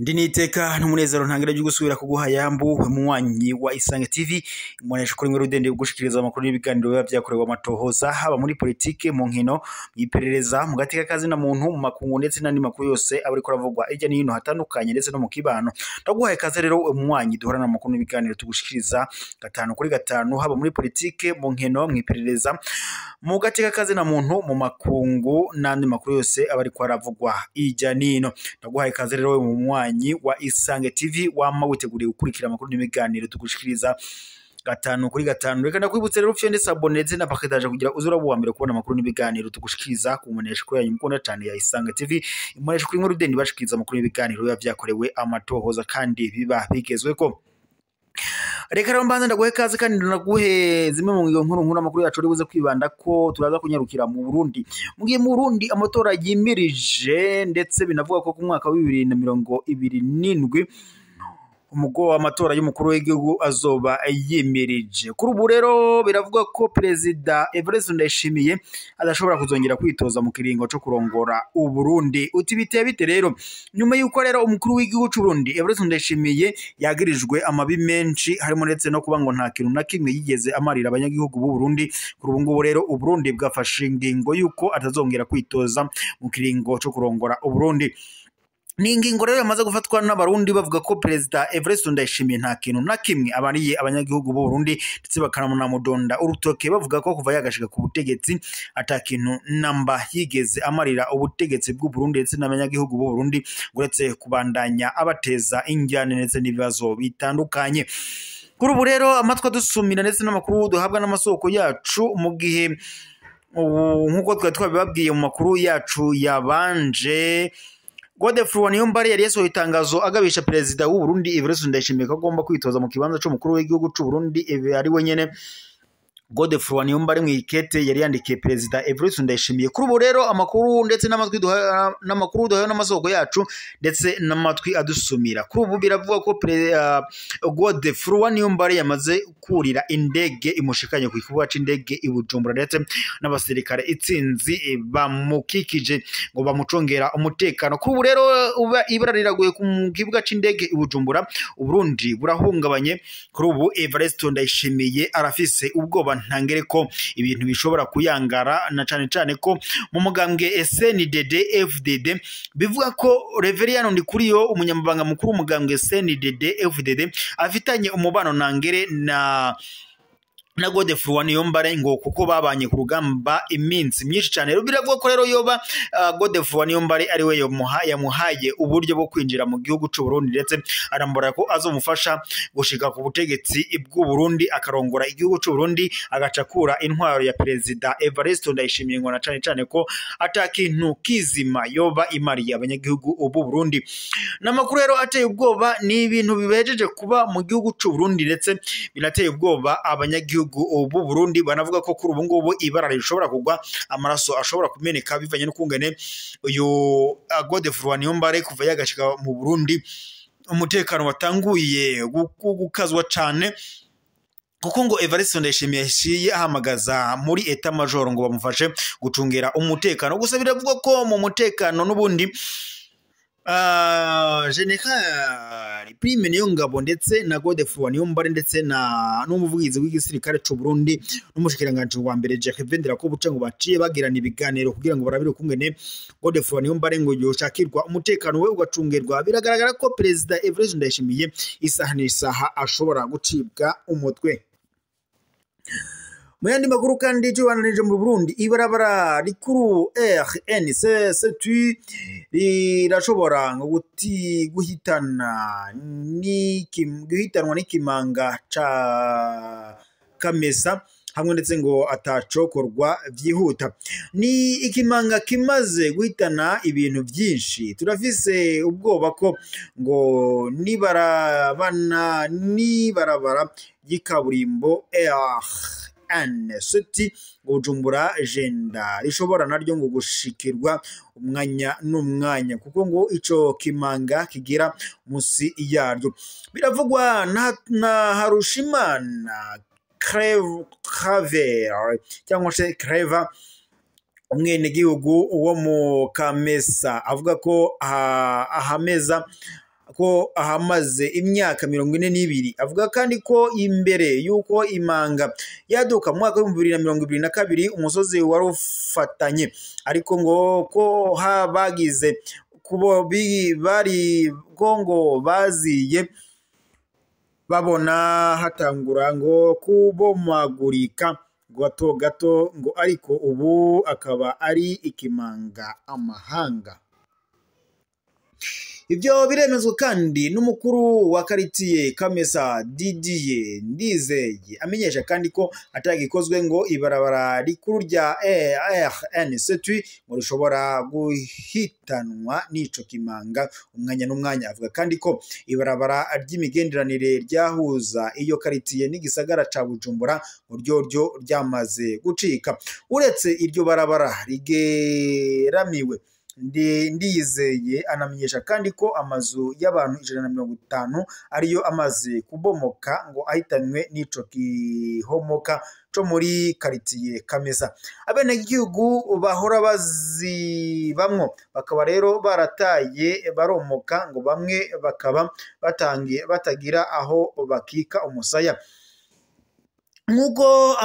Ndi niteka n'umunezero ntangire byo gusubira kuguha yambu munywanyi wa Isange TV, imbonesha kuri mwe rudende gushikiriza amakuru n'ibiganiro biba vyakorewe amatohoza, haba muri politike, mu nkino, mw'iperereza, mu gateka kazi na muntu, mu makungu ndetse n'andi makuru yose aba ariko aravugwa hirya no hino hatandukanye ndetse no mu kibano. Ndaguhaye kaze rero munywanyi duhorana amakuru n'ibiganiro tugushikiriza gatanu kuri gatanu, haba muri politike, mu nkino, mw'iperereza, mu gateka kazi na muntu, mu makungu n'andi makuru yose aba ariko aravugwa hirya n'ino. Ndaguhaye kaze rero munywanyi wa Isange TV, wama witeguriye gukurikira amakuru n'ibiganiro tugushikiriza gatanu kuri gatanu. Reka ndakwibutse rero ufyonde s'abonner ndetse na partage kugira uze uraba uwa mbere kubona amakuru n'ibiganiro tugushikiriza ku mbonesha kuri yanyu mukunda cyane ya Isange TV, imbonesha kuri inkuru deni bashikiriza amakuru n'ibiganiro biba vyakorewe amatohoza kandi biba bigezweko. Reka rero mbanze ndaguhe kaze kandi ndaguhe zimwe mu ngingo nkuru nkuru amakuru yacu uri buze kwibanda ko turaza kunyarukira mu Burundi. Mugiye mu Burundi amatora yimirije, ndetse binavuga ko ku mwaka wa 2027 umugo w'amatora y'umukuru w'igihugu azoba yimirije. Kuri ubu rero biravuga ko Perezida Evariste Ndayishimiye adashobora kuzongera kwitoza mu kiringo co kurongora Uburundi. Uti biteye bite rero? Nyuma yuko rero umukuru w'igihugu c'u Burundi Evariste Ndayishimiye yagirijwe amabi menshi, harimo ndetse no kuba ngo nta kintu na kimwe yigeze amarira abanyagihugu b'u Burundi. Kuri ubu ngubu rero Uburundi bwafashe ingingo yuko atazongera kwitoza mu kiringo co kurongora Uburundi. Ni ingingo rero yamaze gufatwa n'abarundi bavuga ko Perezida Evariste Ndayishimiye nta kintu na kimwe abariye abanyagihugu b'u Burundi, ndetse bakanamudonda urutoke bavuga ko kuva yagashika ku butegetsi ata kintu namba yigeze amarira ubutegetsi bw'u Burundi ndetse n'abanyagihugu b'u Burundi, uretse kubandanya abateza injyane ndetse n'ibibazo bitandukanye. Kuri ubu rero amatwi adusumira ndetse n'amakuru duhabwa n'amasoko yacu, mu gihe nk'uko twari twabibabwiye mu makuru yacu yabanje, Godefroid Niyombare yari yasohoye itangazo agabisha Perezida w'u Burundi Evariste Ndayishimiye ko agomba kwitoza mu kibanza c'umukuru w'igihugu c'u Burundi ari we nyene. Godefroid Niyombare mw'ikete yari yandikiye Perezida Evariste Ndayishimiye. Kuri ubu rero amakuru ndetse n'amatwi duha n'amakuru duhawe n'amasoko yacu ndetse n'amatwi adusumira, kuri ubu biravuga ko Godefroid Niyombare yamaze kurira indege imushikanye ku kibuga c'indege i Bujumbura, ndetse n'abasirikare itsinzi bamukikije ngo bamucongera umutekano. Kuri ubu rero ibara riraguye ku kibuga c'indege i Bujumbura, Uburundi burahungabanye. Kuri ubu Evariste Ndayishimiye arafise ubwoba ntangere ko ibintu bishobora kuyangara, na cane cane ko mu mugambwe SNDD FDD bivuga ko Reverien Ndikuriyo, umunyamabanga mukuru w'umugambwe SNDD FDD, afitanye umubano ntangere na Godefroid Niyombare, ngo kuko babanye ku rugamba iminsi myinshi cyane. Rero biravuga ko rero yoba Godefroid Niyombare ari we yamuhaye uburyo bwo kwinjira mu gihugu c'u Burundi, ndetse arambura ko azomufasha gushika ku butegetsi bw'u Burundi, akarongora igihugu c'u Burundi, agacakura intwaro ya Perezida Evariste Ndayishimiye, ngo na cane cane ko atakintu kizima yoba imariye abanyagihugu b'u Burundi. N'amakuru rero ateye ubwoba, ni ibintu bibejeje kuba mu gihugu c'u Burundi, ndetse binateye ubwoba abanyagihugu ubu Burundi. Banavuga ko kuri ubu ngubu ibara rishobora kugwa, amaraso ashobora kumeneka bivanye n'ukungene uyu Godefroid Niyombare kuva yagashika mu Burundi umutekano watanguye gukazwa cane, kuko ngo Evariste Ndayishimiye yaciye ahamagaza muri etat major ngo bamufashe gucungera umutekano. Gusa biravuga ko mu mutekano n'ubundi General Prime Niyongabo ndetse na Godefroid Niyombare ndetse na n'umuvugizi w'igisirikare c'u Burundi n'umushikiranganje wa mbere Jacques Ndirakobuca ngo baciye bagirana ibiganiro kugira ngo barabire ukungene Godefroid Niyombare ngo yoshakirwa umutekano we ugacungerwa. Biragaragara ko Perezida Evariste Ndayishimiye isaha n'isaha ashobora gucibwa umutwe. Mu yandi makuru kandi tubandanije mu Burundi, ibarabara rikuru RNC rirashobora ngo guhitanwa n'ikimanga ca Kamesa hamwe ndetse ngo atacokorwa vyihuta. Ni ikimanga kimaze guhitana ibintu byinshi. Turafise ubwoba ko ngo nibarabana nibarabara ry'ikaburimbo RN7 Bujumbura Jenda rishobora naryo ngo gushikirwa umwanya n'umwanya, kuko ngo ico kimanga kigira musi yaryo. Biravugwa na Harushimana Claver cyangwa se Clever, umwenegihugu wo mu Kamesa, avuga ko ahameza ko ahamaze imyaka 42. Avuga kandi ko imbere y'uko imanga yaduka mu mwaka w'2022 umusozi wari ufatanye, ariko ngo ko habagize kubo bari ko ngo baziye babona hatangura ngo kubomagurika gato gato, ngo ariko ubu akaba ari ikimanga amahanga. Ibyo biremezwa kandi n'umukuru wa karitiye Kamesa Didier Ndizeye, amenyesha kandi ko atagikozwe ngo ibarabara rikuru rya RN7 ngo rishobora guhitanwa n'ico kimanga umwanya n'umwanya. Avuga kandi ko ibarabara ry'imigenderanire ryahuza iyo karitiye n'igisagara ca Bujumbura ngo ryoryo ryamaze gucika. Uretse iryo barabara rigeramiwe, Ndizeye anamenyesha kandi ko amazu y'abantu 150 ariyo amaze kubomoka ngo ahitanywe n'ico kihomoka co muri karitiye Kamesa. Abenegihugu bahora bazibamwo bakaba rero barataye baromoka, ngo bamwe bakaba batangiye batagira aho bakika umusaya. Nk'uko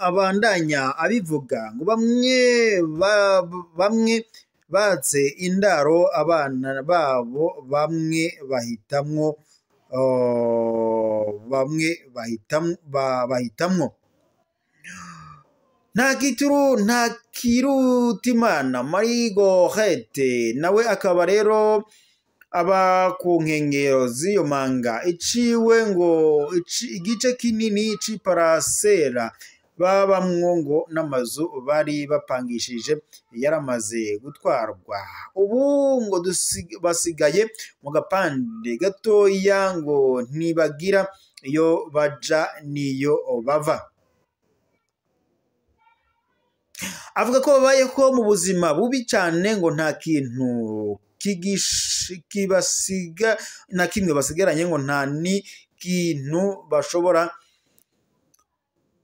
abandanya abivuga, ngo bamwe batse indaro abana babo, bamwe bahitamwo bahitamwo. Nta Kirutimana Marie Gorette nawe akaba rero aba ku nkengero z'iyo manga iciwe ngo igice kinini c'iparasera babamwo ngo n'amazu bari bapangishije yaramaze gutwarwa. Ubu ngo basigaye mu gapande gatoya, ngo ntibagira iyo baja n'iyo bava. Avuga ko babayeho mu buzima bubi cyane, ngo nta kintu kibasiga na kimwe basigaranye, ngo nta ni kintu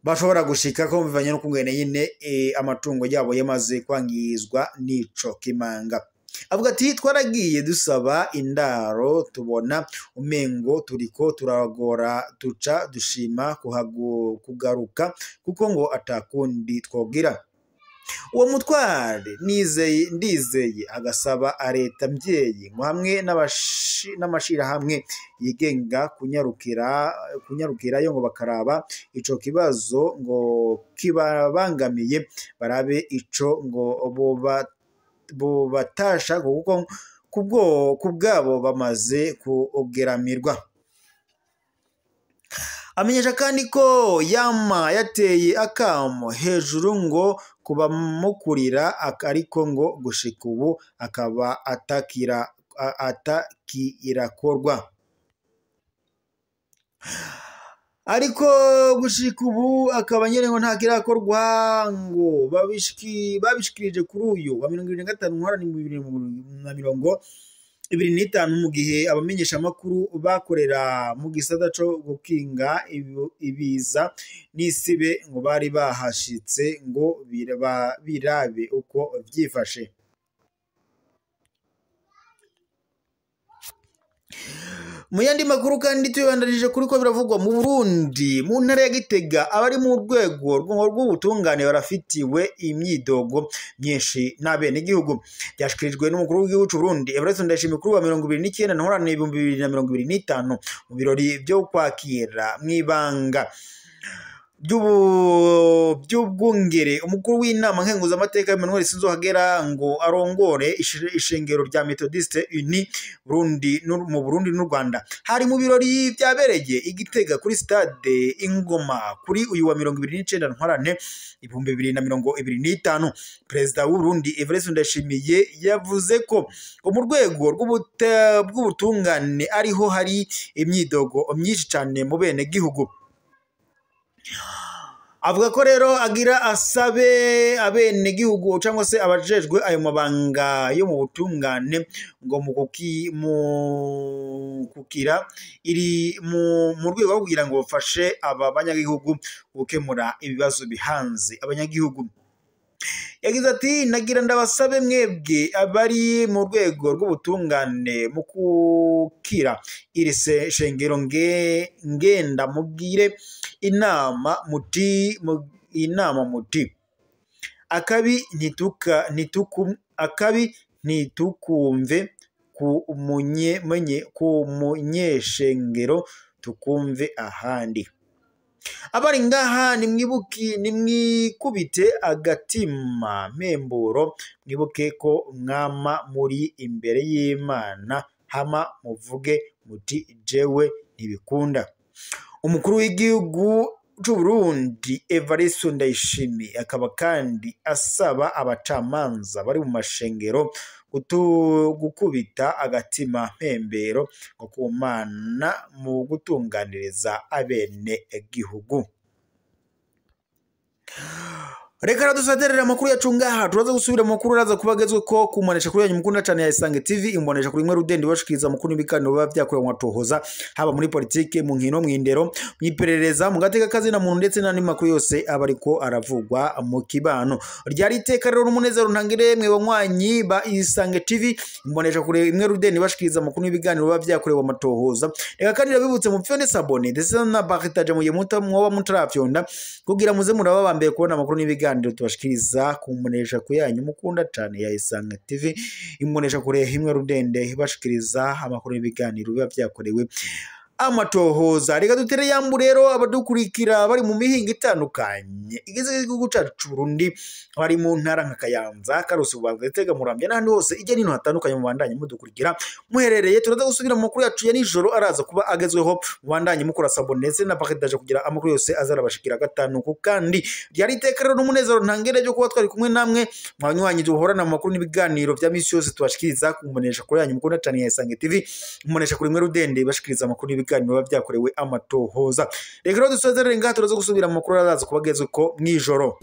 bashobora gushika ko bivanye no kungene nyine amatungo yabo yamaze kwangizwa n'ico kimanga. Avuga ati twaragiye dusaba indaro tubona umengo turiko turagora, tuca dushima kugaruka kuko ngo atakundi twogira. Uwo mutware Ndizeye agasaba leta mvyeyi ngo hamwe n'amashirahamwe yigenga kunyarukirayo ngo bakaraba ico kibazo ngo kibabangamiye, barabe ico ngo bobatasha kuko kubwabo bamaze kugeramirwa. Amenyesha kandi ko yama yateye akamo hejuru ngo kubamukurira, ariko ngo gushika ubu akaba atakirakorwa. Ariko gushika ubu akaba nyene ngo ntakirakorwa, ngo babishikirije kuri uyu wa 25 Ntwarante 2025, mu gihe abamenyesha makuru bakorera mu gisata co gukinga ibiza n'isibe ngo bari bahashitse ngo birabe uko vyifashe. Mu yandi makuru kandi tubandanije kuri ko biravugwa mu Burundi, mu ntara ya Gitega abari mu rwego rw'ubutungane barafitiwe imyidogo myinshi n'abenegihugu. Byashikirijwe n'umukuru w'igihugu c'u Burundi Evariste Ndayishimiye kuri wa 29 Ntwarante 2025 mu birori byo kwakira mw'ibanga by'ubwungere umukuru w'inama nkenguzamateka Emmanuel Sinzohagera ngo arongore ishengero rya Methodiste Uni Burundi mu Burundi n'u Rwanda. Hari mu birori byabereye i Gitega kuri stade Ingoma kuri uyu wa 29 Ntwarante 2025. Perezida w'u Burundi Evariste Ndayishimiye yavuze ko mu rwego rw'ubutungane ariho hari imyidogo myinshi cyane mu bene gihugu. Avuga ko rero agira asabe abenegihugu cyangwa se abajejwe ayo mabanga yo mu butungane ngo mu kukira iri mu rwego rwo kugira ngo bafashe aba banyagihugu gukemura ibibazo bihanze abanyagihugu. Yagize ati nagira ndabasabe mwebwe abari mu rwego rw'ubutungane mu kukira iri shengero ngenda mugire inama muti akabi ntitukumve ku munyeshengero tukumve ahandi. Abari ngaha nimwikubite agatima mpemburo, mwibuke ko mwama muri imbere y'Imana, hama muvuge muti jewe ntibikunda. Umukuru w'igihugu c'u Burundi Evariste Ndayishimiye akaba kandi asaba abacamanza bari mu mashengero gukubita agatima mpembero ngo ku Mana mu gutunganiriza abene gihugu. Reka radusaterera amakuru yacu ngaha, turaza gusubira amakuru araza kubagezwe ko kumanisha kuri yanyu mukunda cyane ya Isange TV, imbonesha kuri mwe rudende bashikiriza amakuru n'ibiganiro biba vyakorewe mwatohoza, haba muri politike, mu nkino, mu indero, mu iperereza, mu gateka kazi na muntu ndetse n'andi makuru yose aba ariko aravugwa mu kibano. Ryari iteka rero n'umunezero ntangire mwe banywanyi ba Isange TV, imbonesha kuri mwe rudende bashikiriza amakuru n'ibiganiro biba vyakorewe amatohoza. Reka kandi rabibutse mu fyone sabone ndetse na partage mu gihe mwoba mutarafyonda kugira muze muraba bambere kubona amakuru n'ibiganiro tubashikiriza kumbonesha ku yanyu mukunda cyane ya Isange TV, imbonesha kure imwe rudende bashikiriza amakuru n'ibiganiro biba vyakorewe amatohoza. Reka dutere yambu rero abadukurikira bari mu mihinga itandukanye igize igihugu cacu c'u Burundi, bari mu ntara nka Kayanza, Karusi, Bubanza, Gitega, Muramvya n'ahandi hose ijya nino hatandukanye, mubandanye mudukurikira muherereye. Turaza gusubira mu makuru yacu ya nijoro araza kuba agezweho, mubandanye mukora sabone ndetse na partage kugira amakuru yose azarabashikira gatanu ku kandi. Ryari iteka rero n'umunezero ntangere ryo kuba twari kumwe namwe mwanywanyi duhorana mu makuru n'ibiganiro vya misi yose tubashikiriza kumbonesha kuri yanyu mukunda cyane ya Isange TV, imbonesha kuri mwe rudende bashikiriza amakuru n'ibiganiro biba vyakorewe amatohoza. Reka rero dusozerere ngaha, turaza gusubira mu makuru araza kubagezwe ko mwijoro.